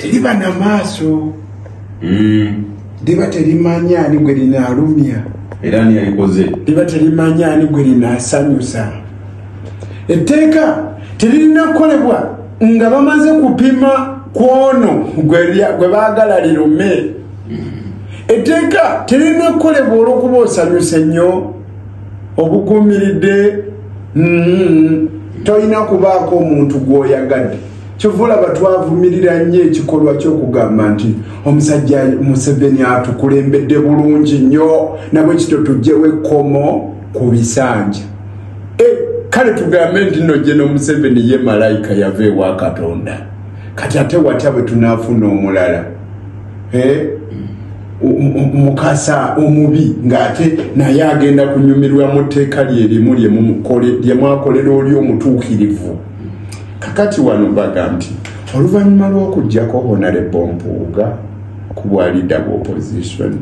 Teriba na maaso. Liba terimanya ani gwe linaalumya. Era ani yalikoze. Liba terimanya ani gwe linaasanyusa. Etteeka teririna kukolebwa nga bamaze kupima kwono gwe baagala lirume. Etteeka teririna kukolebwa olw'okuba osanyuse nnyo, obuguumiridde, tolina kubaako omuntu gw'oyagadde. Kyova olaba twavumirira nnyo ekikolwa ky'okugamba nti omusajja Museveni atukulembedde bulungi nnyo, nabwe kityo tuggyewo ekkomo ku bisanja. Kale tugambe nti nno General Museveni ye malayika yava ewa Katonda. Kati ate watya bwe tunaafuna omulala? Mukasa omubi ng'ate naye agenda kunyumirwa mu tteeka lye erimu lye mwakolera oli omutuukirivu. Kakati wano bagamba nti oluvannyuma lw'okuggyako Honorable Mpuuga ku bwa leader wa opposition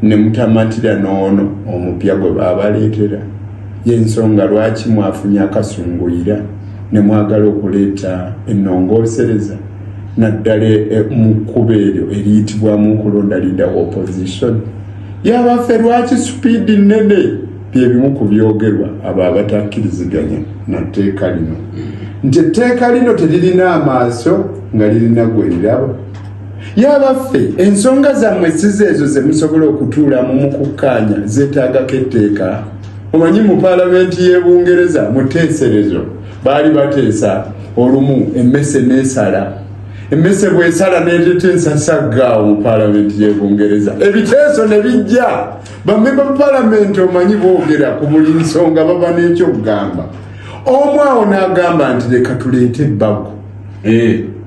ne mutamatira n'ono omupya gwe baabaleetera, y'ensonga lwaki mwafunye akasunguyira ne mwagala okuleeta ennongoosereza naddala mu kkubo eryo eriyitibwamu okulonda leader wa opposition. Yabaffe lwaki supiidi nnene? Bye bimu ku byogerwa abo abatakkiriziganya na tteeka lino. Nti etteeka lino teririna amaaso nga lirina gwe liraba. Yabaffe ensonga zammwe si zeezo ze musobola okutuulamu mu kukkaanya zeetaagako etteeka. Omanyi mu paalamenti y'e Bungereza mu tteeserezo baali bateesa olumu emmese n'esala. Emmese bw'esala n'ereeta ensasagga mu paalamenti y'e Bungereza. Ebiteeso ne bijja. Bammemba ba paalamenti omanyi boogera ku buli nsonga baba n'ekyokugamba. Omu awo n'agamba nti leka tuleete ebbago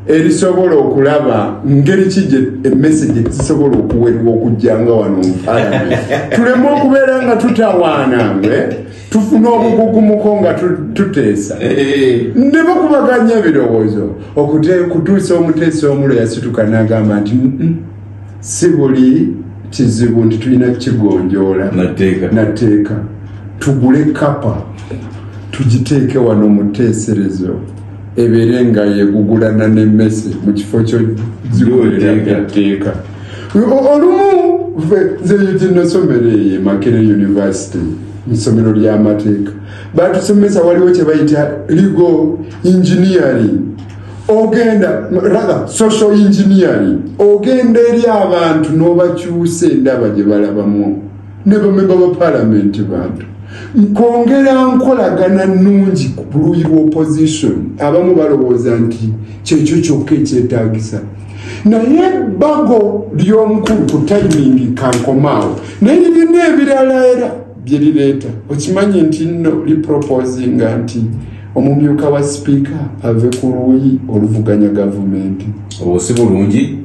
erisobola okulaba ngeri ki emmese gye zisobola okuwerwa okujjanga wano mu paalamenti. Tuleme okubeera nga tutawaanangwe, tufune obugugumuko nga tuteesa. Ne bakubaganya ebirowoozo okutuusa omuteesa omulo yasituka n'agamba nti si buli kizibu nti tulina kukigonjoola natteeka. Tugule kapa tugiteeke wano mu tteeserezo ebeere nga yegugulana n'emmese mu kifo ky'ozikolera etteeka. Olumu nze nasomera eyo e Makerere University mu ssomero ly'amateeka, batusomesa waliwo kye bayita legal engineering, ogenda rather social engineering, ogenda eri abantu n'obakyusa endaba gye balabamu ne bamemba ba paalamenti bantu. Nkwongera nkolagana nnungi ku luuyi lw'opposition. Abamu balowooza nti kyekyo kyokka ekyetaagisa, naye ebbago ly'omukulu ku timing kankomaawo, naye lirina ebirala era bye lireeta. Okimanyi nti nno liproposinga nti omumyuka wa sipiika ave ku luuyi oluvuganya gavumenti. Obwo si bulungi.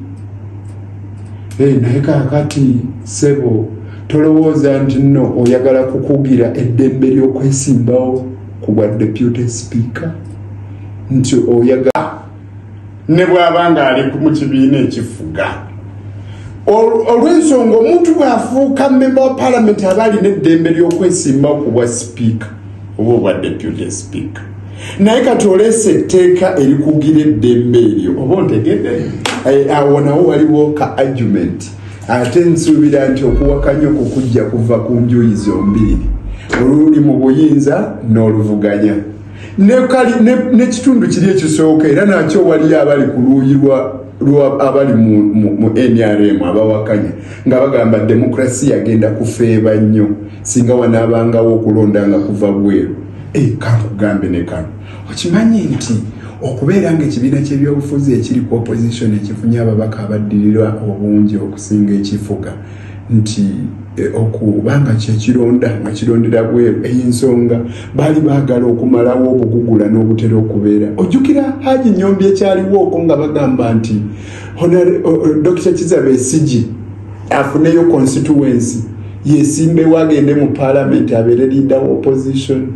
Naye kaakati ssebo tolowooza nti nno oyagala kukugira eddembe ly'okwesimbawo ku bwa deputy speaker, nti oyagala ne bw'aba ng'ali mu kibiina ekifuga. Olw'ensonga omuntu bw'afuuka member wa parliament aba alina eddembe ly'okwesimbawo ku bwa speaker oba obwa deputy speaker, naye kati oleese etteeka erikugira eddembe eryo, oba ontegedde? Awo nawo waliwo ka argument. Ate nsuubira nti okuwakanya okwo kujja kuva ku njuyi zombiriri, oluli mu buyinza n'oluvuganya. N'ekitundu kiri ekisooka era nakyo waliyo abali ku luuyi lwa abali mu NRM abawakanya nga bagamba demokrasiya agenda kufeeba nnyo singa wanaabangawo okulonda nga kuva bweru. Kankugambe ne kano, okimanyi nti okubeera ng'ekibiina ky'ebyobufuzi ekiri ku opposition ekifunye ababaka abaddirirwa obungi okusinga ekifuga, nti okubanga kyekironda nga kirondera bweru, ey'ensonga baali baagala okumalawo obugugula n'obutera okubeera. Ojjukira Haji Nyombi ekyaliwo okwo nga bagamba nti Dr. Kizza Besigye afuneyo constituency yesimbewo agende mu parliament abeere leader wa opposition,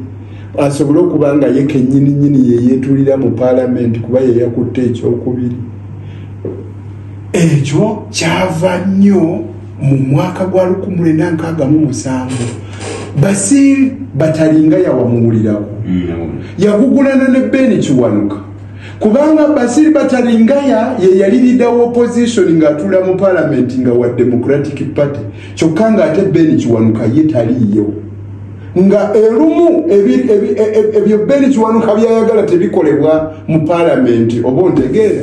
asobole okuba nga ye kennyini nnyini ye yeetuulira mu parliament kuba ye yakutte ekyokubiri. Ekyo kyava nnyo mu mwaka gwa 1967. Basil Batalinga yawamuwulirako, yagugulana ne Ben Kiwanuka. Kubanga Basili Bataringaya ye yali leader wa opposition ng'atuula mu parliament nga wa Democratic Party, kyokka ng'ate Ben Kiwanuka ye taliiyo, nga erumu ebyo Ben Kiwanuka byayagala tebikolebwa mu parliament, oba ontegeera.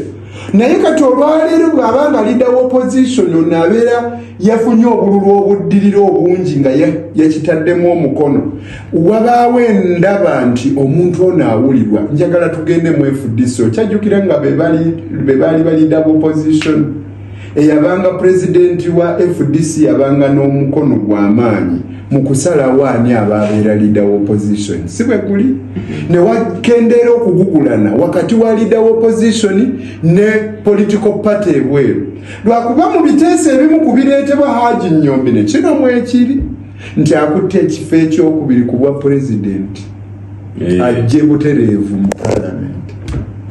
Naye kati olwaleero bw'abanga leader wa opposition ono abeera yafunye obululu obuddirira obungi nga yakitaddemu omukono, wabaawo endaba nti omuntu ono awulirwa. Njagala tugende mu FDC. Okyajjukira nga be baali ba leader wa opposition, eyabanga pulezidenti wa FDC yabanga n'omukono gw'amaanyi mu kusalawo ani aba abeera leader wa opposition, si bwe guli? Ne wakendeera okugugulana wakati wa leader wa opposition ne political party ebweru, lwakuba mu biteeso ebimu ku bireetebwa Haji Nyombi ne kino mwekiri nti akutte ekifo ekyokubiri ku bwa pulezidenti ajje butereevu mu paalamenti.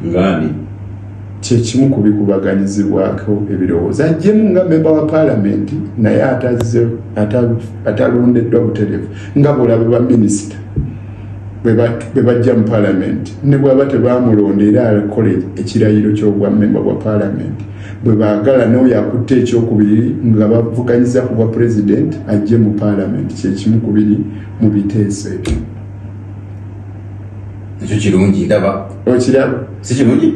Ngani kyekimu ku bikubaganyizibwako ebirowoozo, ajjemu nga memba wa paalamenti naye atalondeddwa butereevu, nga bw'olaba ba minisita bwe bajja mu paalamenti, ne bwaba tebamulonda era akola ekirayiro ky'obwa memba bwa paalamenti. Bwe baagala n'oyo akutte ekyokubiri nga bavuganyiza ku bwa pulezidenti ajje mu paalamenti, kyekimu ku biri mu biteeso ebyo. Ekyo kirungi, ndaba. Okiraba? Si kirungi?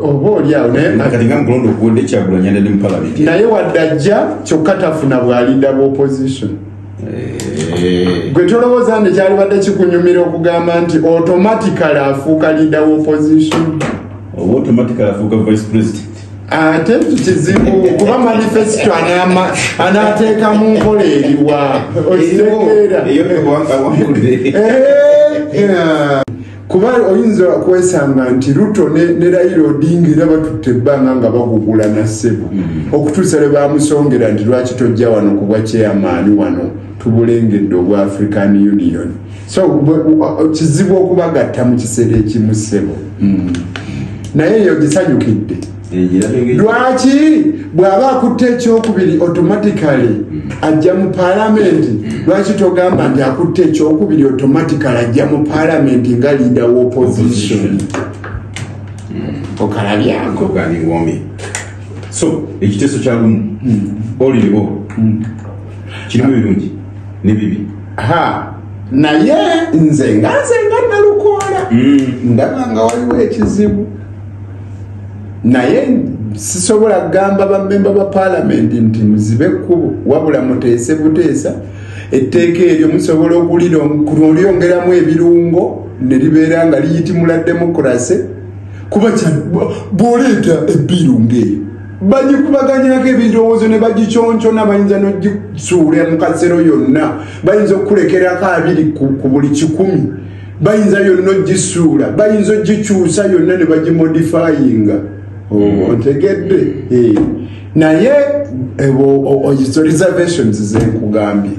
Oba oli awo kati nga mukulonda okuwedde Kyagulanyi yandadde mu palamenti, naye wadde ajja kyokka tafuna bwa leader bwa opposition. Gwe tolowooza nti kyalibadde kikunyumira okugamba nti automatically afuuka leader wa opposition? Oba automatically afuuka vice president? Ate kizibu kuba manifesto anaateeka mu nkola eriwa, okitegeera? Kuba oyinza kwesanga nti Ruto ne Raila Odinga era batutte ebbanga nga bagugulana ssebo, okutuusa lwe bamusongera nti lwaki tojja wano ku bwa chairman wano tubulengedde obwa African Union. So kizibu okubagatta mu kiseera ekimu ssebo. Naye eyo gisanyukidde. Lwaki bw'aba akutte ekyokubiri automatically ajja mu paalamenti? Lwaki togamba nti akutte ekyokubiri automatically ajja mu paalamenti nga leader wa opposition? Okalabyako. So ekiteeso kya Lumu all in all kirimu ebirungi n'ebibi. Naye nze nga Nalukoola ndaba nga waliwo ekizibu, naye sisobola kugamba bammemba ba paalamenti nti muzibe ekkubo, wabula muteese buteesa etteeka eryo musobola okulyongeramu ebirungo ne libeera nga liyitimula demokurasi. Kuba bw'oleeta ebirungo eyo bagikubaganyako ebirowoozo ne bagiconcona, bayinza n'ogisuula mu kasero yonna, bayinza okukulekerako 2 ku buli 100, bayinza yonna ogisuula, bayinza ogikyusa yonna ne bagimodifyinga. Ontegedde? Naye ezo reservations ze nkugambye.